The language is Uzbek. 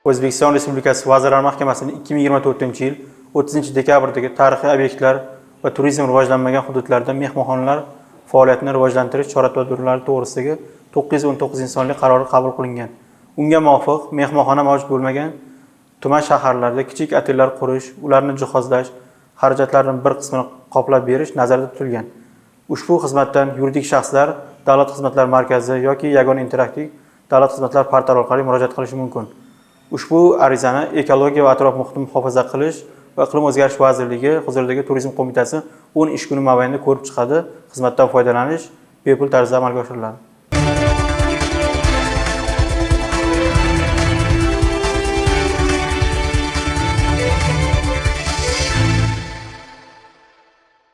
O'zbekiston Respublikasi Vazirlar Mahkamasining 2024-yil 30-dekabrdagi tarixiy obyektlar va turizm rivojlanmagan hududlarda mehmonxonalar faoliyatini rivojlantirish chora-tadbirlari to'g'risidagi 919-sonli qarori qabul qilingan. Unga muvofiq, mehmonxona mavjud bo'lmagan tuman shaharlarda kichik otellar qurish, ularni jihozlash xarajatlarini bir qismini qoplab berish nazarda tutilgan. Ushbu xizmatdan yuridik shaxslar Davlat xizmatlari markazi yoki yagona interaktiv davlat xizmatlari portali orqali murojaat qilishi mumkin. Ushbu arizani Ekologiya va atrof muhitni muhofaza qilish va iqlim o'zgarishi vazirligi huzuridagi Turizm qo'mitasi 10 ish kuni mobaynida ko'rib chiqadi. Xizmatdan foydalanish bepul tarzda amalga oshiriladi.